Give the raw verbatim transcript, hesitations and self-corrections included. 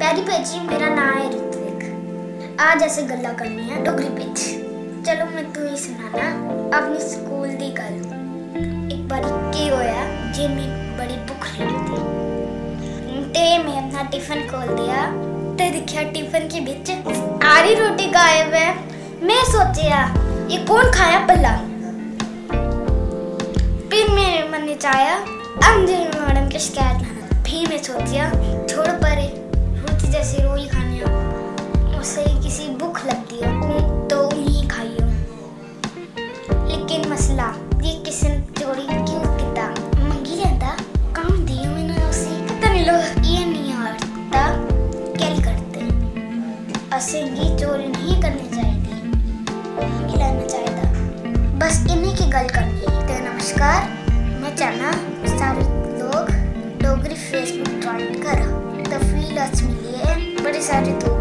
प्यारी भैन जी, मेरा नांऽ ऐ ऋत्विक। अज्ज असें गल्लां करनियां डोगरी बिच। चलो, में तुसेंगी सनाना अपने स्कूल दी गल्ल। इक बारी केह् होआ जे मिगी बड़ी भुक्ख लग्गी ते में अपना टिफिन खोह्लेआ ते दिक्खेआ टिफिन दे बिच सारी रोटी गायब ऐ। में सोचेआ, "एह् कौन खाया भला?" फिर मेरे मन च आया, "अंजलि मैडम गी शकैत लाना।" फ्ही में सोचेआ, "छोड़ परे, रोटी ते अस रोज खन्ने आं, उसी किसी गी भुक्ख लगदी ऐ, ओह् तो उ'नेंगी खाइयो।" लेकिन मसला, एह् किसे ने चोरी क्यों कीता? मंगी लैंदा, कम्म देओ इ'नें उसी। पता नहीं लोग एह् नेहियां हरकतां कैह्ली करदे। असेंगी चोरी नहीं करनी चाहिदी, मंगी लैना चाहिदा। बस इन्नी की गल्ल करनी ही। ते नमस्कार, में चाहना सारे लोग डोगरी Facebook ज्वाइन करा, ते फ्ही अस मिलियै बड़े सारे दोस्त